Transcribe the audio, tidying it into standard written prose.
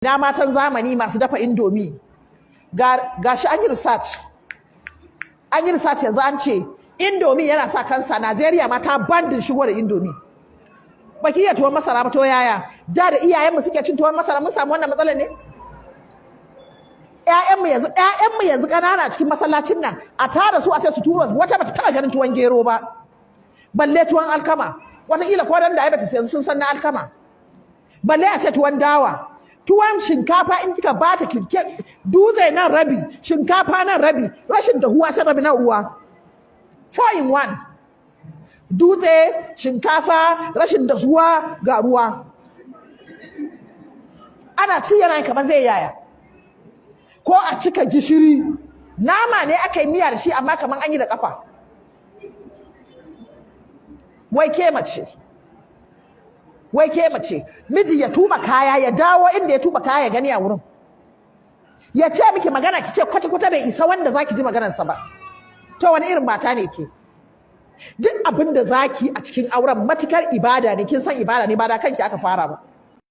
Ina matan zamani masu dafa Indomie? Ga shi an yi research, an yi research, yanzu an ce Indomie yana sa kansa. Najeriya ma ta banning shigo da Indomie. Baki iya tuwon masara ba, to yaya? Da da iyayenmu suke cin tuwon masara, mun samu wannan matsalar ne? Ƴaƴanmu yanzu ƙanana cikin masallacin nan, a tara su a ce su tura, wata bata taɓa ganin tuwon gero ba, balle tuwon alkama. Wataƙila ko dan diabetes yanzu sun san na alkama, balle a ce tuwon dawa. Tuwon shinkafa in kika bata kirke, dutse nan rabi, shinkafa nan rabi, rashin dahuwa can rabi, nan ruwa, 4 in 1. Dutse, shinkafa, rashin dahuwa, ga ruwa, ana ci yana kamar zai yaya. Ko a cika gishiri, nama ne aka yi miya da shi amma kamar an yi da kafa. Wai ke mace, wai ke mace, miji ya tuba kaya ya dawo, inda ya tuba kaya ya gani a wurin, ya ce miki magana, ki ce kwata kwata bai isa wanda zaki ji maganarsa ba. To wani irin mata ne ke? Duk abin da zaki a cikin auren, matukar ibada ne, kin san ibada ne, ba da kanki aka fara ba.